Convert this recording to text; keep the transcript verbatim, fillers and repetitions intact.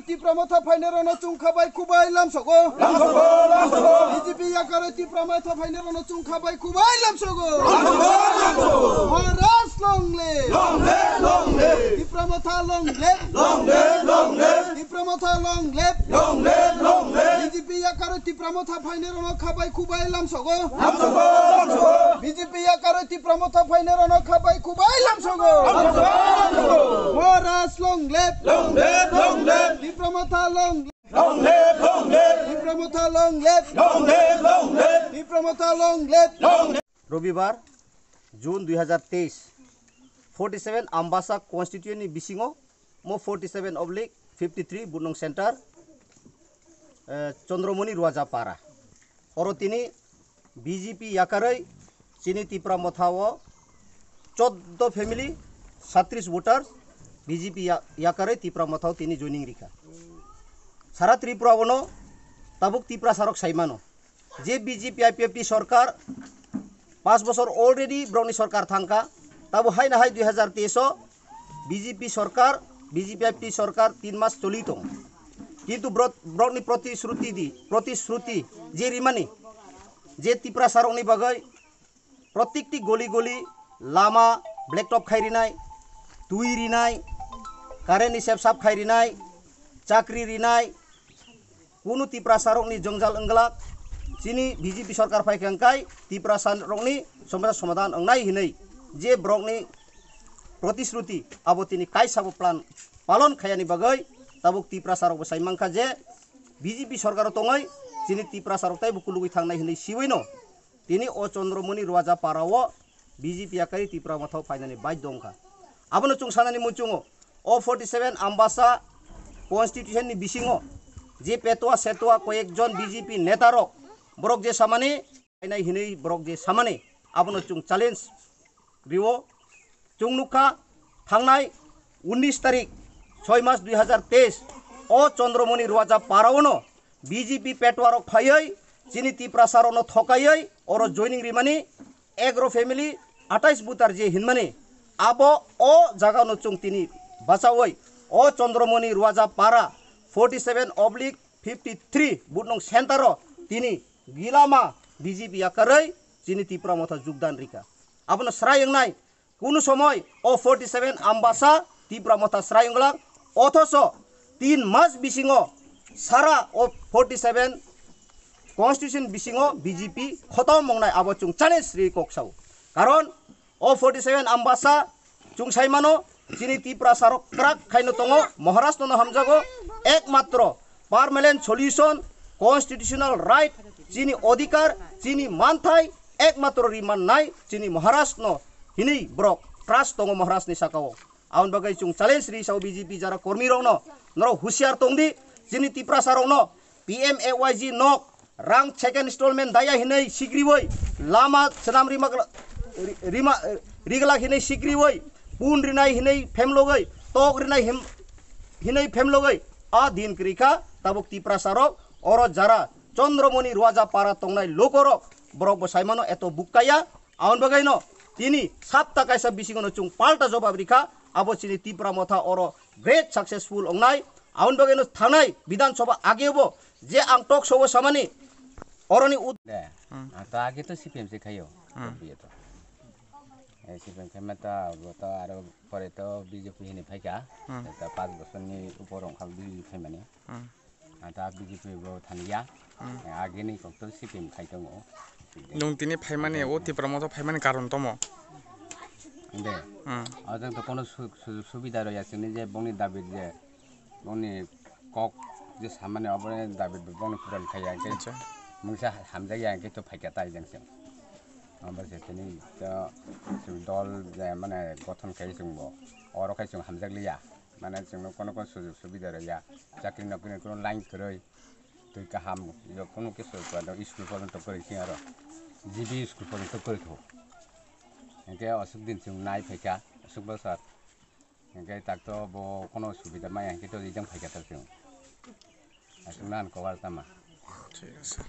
Tipra Motha phainairokno chwng kha bai khubai lamsogo. B J P yakarwi Tipra Motha phainairokno chwng kha bai khubai lamsogo. Maharaj long live. Long live, long live. Tipra Motha long live. Long live, long live. Tipra Motha long live. Long live, long live. B J P yakarwi Tipra Motha phainairokno kha bai khubai lamsogo. Lamsogo, lamsogo. B J P yakarwi Tipra Motha phainairokno kha bai khubai lamsogo. Lamsogo, lamsogo. Maharaj long live. Long live, long live. Tipra Motha long live. Long live, long live. Tipra Motha long live. Long live, long live. Tipra Motha long live. Long live. Robibar, June dui hajar teis, forty seven Ambasa constituency ni bisingo mo forty seven oblique fifty three Bunong Center, eh, Chandramoni Ruaja Para. Oro tini B J P yakarwi chini Tipra Motha o choddo family, satris voters B J P ya-, yakarwi Tipra Motha o tini joining rikha. Sara Tripura o no tabuk Tiprasa rok sai mano je B J P I P F T sorkar pas bosor already borokni sorkar thangkha, tabo hai na hai dui hajar teis o B J P sorkar, B J P I P T sorkar tin mas choli tongo. Kintu borok, borokni protisruti di, protisruti je rimani, je Tiprasa rokni bagwi protikti goli goli lama blacktop khai rinai, twi rinai, current ni sep sap khai rinai, chakri rinai, kunu Tiprasa rokni jongjal wngglak, chini B J P sorkar phai khe wngkai Tiprasa rokni somosya somadhan wngnai hinwi je borokni protisruti abo tini kaisa bo plan palon khayani bagwi tabuk Tiprasa rok bo sai mankha je B J P sorkar o tongwi chini Tiprasa rok taibo kulugwi thangnai hinwi siwi no tini o Chandramoni Ruaja Para o B J P yakarwi Tipra Motha o phainani baidhyo wngkha. Abono chwng sanani muchungo o forty seven Ambasa constitution ni bisingo je Petwa Setwa koyekjon B J P neta rok borok je samani phainai hinwi borok je samani abono chwng challenge rio. Chwng nukha thangnai unnish tarik soi mas dui hajar teis o Chandramoni Ruaja Para o no B J P Petwa rok phaiwi chini Tiprasa rok no thokaiwi oro joining rimani agro family atais butar je hinmani abo o jaga no chwng tini bachawi o Chandramoni Ruaja Para forty seven oblique fifty three Bunong Center o tini gilama B J P yakarwi chini Tipra Motha jugdan rikha. Abono srai wngnai kunu somoi o forty seven Ambasa Tipra Motha srai wnglang, othoso tin mas bisingo sara o forty seven constitution bisingo B J P khotom wngnai abo chwng challenge ri kok sao. Karon o forty seven Ambasa chwng sai mano chini Tiprasa rok kwrak khaino tongo, Maharashtra no hamjago, ekmatro permanent solution, constitutional right, chini odhikar, chini manthai, ekmatro rimannai chini Maharashtra no hinwi borok trust tongo Maharashtra ni saka o. Aboni bagwi chwng challenge ri sao B J P jara kormi rok no, norok husiar tong di, chini Tiprasa rok no P M A Y G nok rang second installment daya hinwi sikriwi, lama swnam rima, rima, riglak hinwi sikriwi, pun rinai hinwi phemlogwi, tok rinai him-, hinwi phemlogwi, a din kwrwi kha tabuk Tiprasa rok, oro jara Chandramoni Ruaja Para tongnai lukorok, borok bo sai mano eto bukkaya, aboni bagwi no tini sapta kaisa bisingo no chwng palta jobab rikha, abo chini Tipra Motha oro great successful wngnai, aboni bagwi no thangnai Bidhan Sabha ageo bo je ang talk show o samani oroni ud- De. Hmm. Ang to age to C P M se khaio. Hmm. Biyo to. Eh, C P M khaima to, abo to aro pore to B J P hini phaika. Hmm. Ta panch bosorni upor ongkha B J P phaimani. Hmm. Ang ta B J P bo thangya. Hmm. Eh, ageni kok to C P M khai tongo. Nwng tini phaimani, o Tipra Motha phaimani karon tomo? De. Hmm. Ajang to kono su-, sujug subida rwya chini je bongni dabi je, bongni kok je samani oboni dabi bongni puran khaiya hwnkhe. Acha. Mungsa hamjakya hwnkhe to phaikya tai jang se. Obo se tini to chwng dol je mane gothon khai chwngbo. Oro khai chwng hamjakliya. Mane chwngno kono kono sujug subida rwya. Chakri nokri ni kono line kwrwi. Twi kaham, yo kono khe soi pura do, school porjonto kwrwi khe aro. G B school porjonto kwrwi kho. Hwnkhe aswk din chwng nai phaikha, aswk bwswk. Hwnkhe takto bo kono subida maya hwnkhe to rijang phaikha ta chwng. Aswk nan cover tama. Thik ase.